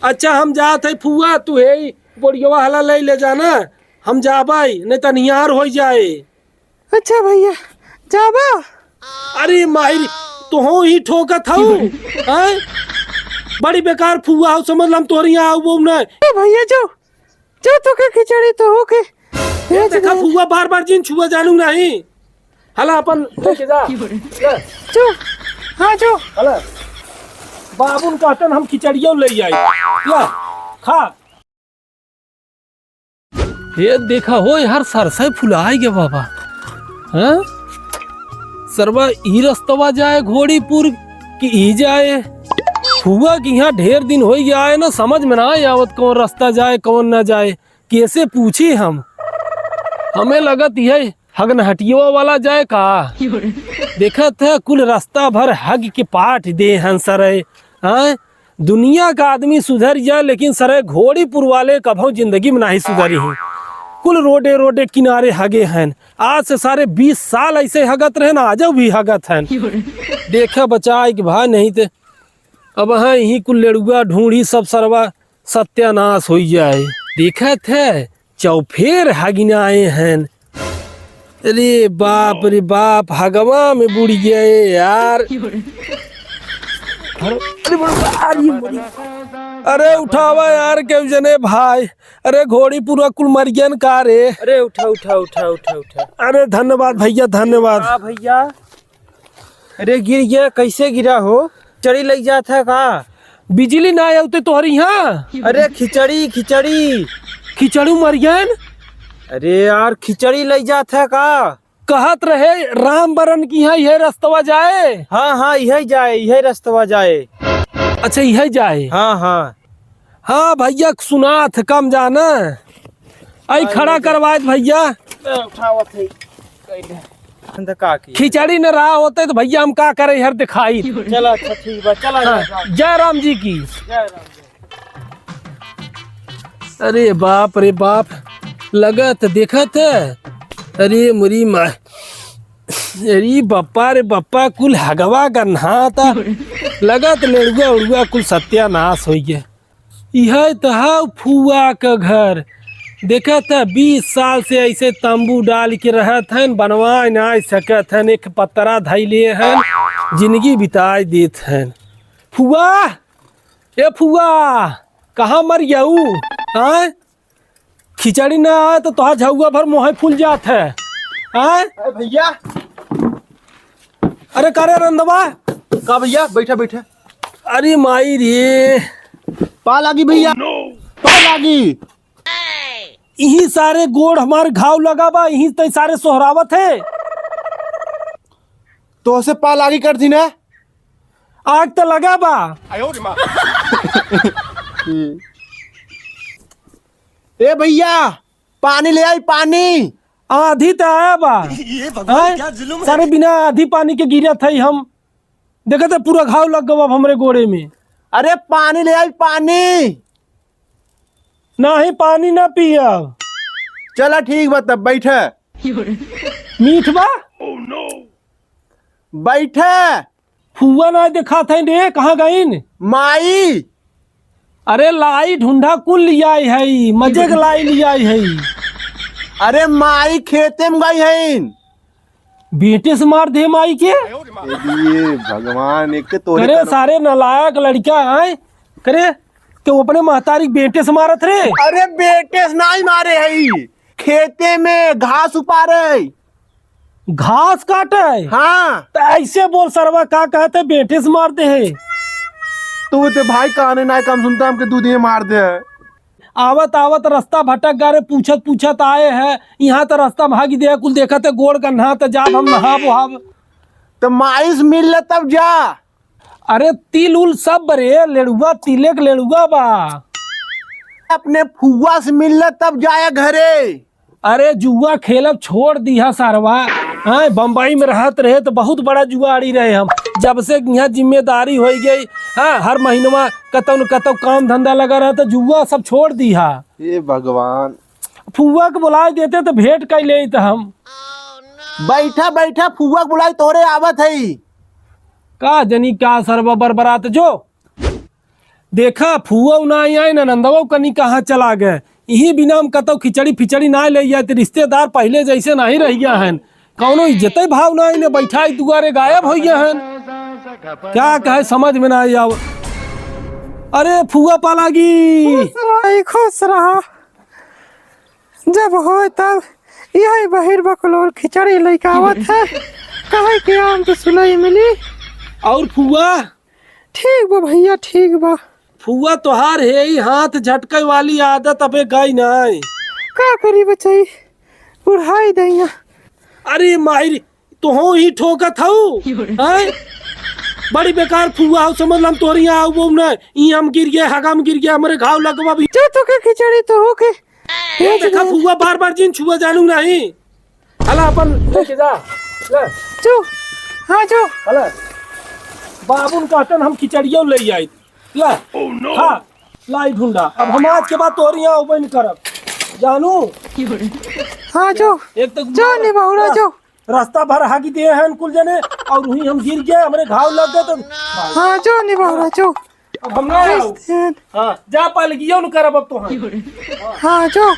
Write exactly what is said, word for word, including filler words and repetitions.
अच्छा, हम जात है फुआ, तू हे बोरियवा हला ले, ले जाना, हम जाबाई, नहीं त निहार होइ जाए। अच्छा भैया, जाबा? अरे माई, तोहू ही ठोकत हऊ, हैं? बड़ी बेकार फुआ हऊ, समझ लम तोहरे यहाँ आऊ ना। ए भैया, जो जो तोके खिचड़ी तो होके ये भेज देखा दे। फुआ बार बार जिन छुआ जानू नहीं। हला अपन लेके जा। ले। जो। हाँ, जो। हला। बाबुन कहतन हम खिचड़ियो ले आई। ला, खा। ये देखा हो यार, सरसों फुलाए गे बाबा। हाँ? सरवा ई रस्तवा जाए घोड़ीपुर कि ई जाए? फुआ कि यहाँ ढेर दिन होइ गया है ना, समझ में ना आवत कौन रास्ता जाए कौन ना जाए, कैसे पूछी हम? हमें लगत यही हगनहटियो वाला जाए का? देखत है कुल रास्ता भर हग के पाट दे हन सरे। हाँ, दुनिया का आदमी सुधर जाए, लेकिन सरे घोड़ीपुर वाले कभो जिंदगी में नाही सुधरी ही। कुल रोडे रोडे किनारे हगे हन। आज से सारे बीस साल ऐसे हगत रहे ना, आजो भी हगत हन। देखा बचाए कि भाई, नहीं ते अब हाँ यही कुल लेड़ुआ ढूंढी सब सरवा सत्यानाश होइ जाए। देखत है चौफेर हगिनाए हन। अरे बाप रे बाप, हगवा में बुड़ गए यार। अरे, अरे, अरे, अरे, अरे उठावा यार, केहू जने भाई। अरे घोड़ीपुर कुल मर गयन का रे? अरे उठा, उठा, उठा, उठा, उठा। अरे धन्यवाद भैया, धन्यवाद। हाँ भैया। अरे गिर गया, कैसे गिरा हो? खिचड़ी लग जात है का? बिजली ना आवते तोहरी यहाँ। अरे खिचड़ी, खिचड़ी। खिचड़ू मर गयन? अरे यार, खिचड़ी लग जात है का? कहत रहे राम बरन की यहाँ यह रस्तवा जाए। हाँ, हाँ, यही जाए, यही रस्तवा जाए। अच्छा, यही जाए। हाँ, हाँ। हाँ भैया, सुनात कम जाना। आई हाँ, खड़ा ये करवाए भैया। ए, उठावत है। कैले। हम तो का की? खिचड़ी न रहा होते तो भैया हम का करे हर दिखाई। चला, अच्छा, ठीक बा, चला, हाँ, जा, जा। जय राम जी की। जय राम जी। अरे बाप रे बाप, लगत देखत है। अरे मुरी माँ, अरे बप्पा रे बप्पा, कुल हगवा गन्हाता। लगत लेड़ुआ उड़ुआ कुल सत्यानाश होइ गया। इहै त हौ फुआ क घर। देखत ह, बीस साल से ऐसे तंबू डाल के रहत हन, बनवाए नाय सकत हन, एक पतरा धइले हन, जिनगी बिताए देत हन। फुआ, ए फुआ, कहाँ मर गऊ? हाँ? खिचड़ी ना आए तो तोहार झउआ भर मोहे फूल जात है। हाँ? अरे भैया। अरे का रे रंधवा? का भैया? बैठा, बैठा। अरे माई रे। पा लागी भैया। पा लागी। इही सारे गोड़ हमार घाव लगा बा, इही तई सारे सोहरावत है। तोहसे पा लागी कर दी ना। आग त लगा बा। ए भैया, पानी ले आई, पानी। आधी त आया बा। ये भगवान, हैं? क्या जुल्म है। सारे बिना आधी पानी के गिरत है हम। देखत है पूरा घाव लग गवा अब हमरे गोड़े में। अरे पानी ले आई, पानी। नाही, पानी ना पियब। चला ठीक बा, तब बैठे। मीठ बा? बैठे। फुआ ना देखात है रे, कहाँ गइन? माई। अरे लाई ढूंढा कुल लियाई है, मजे के लाई लियाई है। अरे माई खेते में गई है। बेटे से मार दे माई के। ए भगवान, एक तो तोरे करे करो। सारे नालायक लड़का है, करे तो अपने महतारी के बेटे से मारत रे। अरे बेटे से नहीं मारे है, खेते में घास उपारे। घास काटे? हाँ। त ऐसे बोल सरवा, का कहते बेटे से मार दे है। तू तो भाई काने ना कम सुनता, हमके दूध में मार दे है। आवत आवत रास्ता भटक गा रे, पूछत पूछत आए है, यहाँ त रास्ता भागी दे, कुल देखत है गोड़ गन्हा, त जाब हम नहाब वहाब। त माई से मिल ले तब जा। अरे तिल उल सब बरे, लेड़ुआ तिले के लेड़ुआ बा। अपने फुआ से मिल ले तब जाए घरे। अरे जुआ खेलब छोड़ दिहा सरवा। हाँ, बम्बई में रहत रहे त बहुत बड़ा जुआड़ी रहे हम। जब से यहाँ जिम्मेदारी होइ गई, हाँ, हर महीनवा कतौ न कतौ काम धंधा लगा रहा त जुआ सब छोड़ दिहा। हे भगवान। फुआ के बुलाए देते त भेंट कर लेत हम। बैठा बैठा फुआ के बुलाई तोरे आवत है। का जनी का सरवा बरबरात जो। देखा, फुआ ना आई, आई ना नंदवा कनी कहाँ चला गए। इही बिना हम कतौ खिचड़ी फिचड़ी ना ले जाए, ते रिश्तेदार पहिले जैसे नहीं रह गया हन। कौनो इज्जते भाव ना इन्हें बैठाई दुआरे गायब हो गया हन। क्या कहे समझ में ना आव। अरे फुआ पालागी। खुश रहा, खुश रहा। जब होय तब यही बहिर बकलोल खिचड़ी लइके आवत है। कहे कि आम तो सुनई मिली। और फुआ? ठीक बा भैया, ठीक बा। फुआ तोहार है ही हाथ झटके वाली आदत अबे गई नहीं। का करी बचाई, बुढ़ाई दैया। अरे माहिर, तोहो ही ठोकत हऊ, हैं? बड़ी बेकार फुआ हो, समझ लम तोहरी यहाँ आऊ ना, ई हम गिर गए, हगा में गिर गए, हमरे घाव लगवा भी। जो तो के खिचड़ी तो हो के ये भेज देखा दे। फुआ बार बार जिन छुआ जानू नहीं। हला अपन लेके जा। ले। जो, हाँ जो। हला। बाबुन कहतन हम खिचड़ियों ले आई। ले। हाँ। लाई ढूंढा। अब हम आज के बाद तोहरी यहाँ उबे नहीं करब। जानू। हाँ जो। एक तो जो नहीं बहुरा जो। रास्ता भर हागी दिए हैं कुल जने, और वहीं हम गिर गए, हमरे घाव लग गए तो। हाँ जो नहीं बहुरा जो। अब हम ना आओ। हाँ, जा पालगियो न करब अब तो हम। हाँ जो।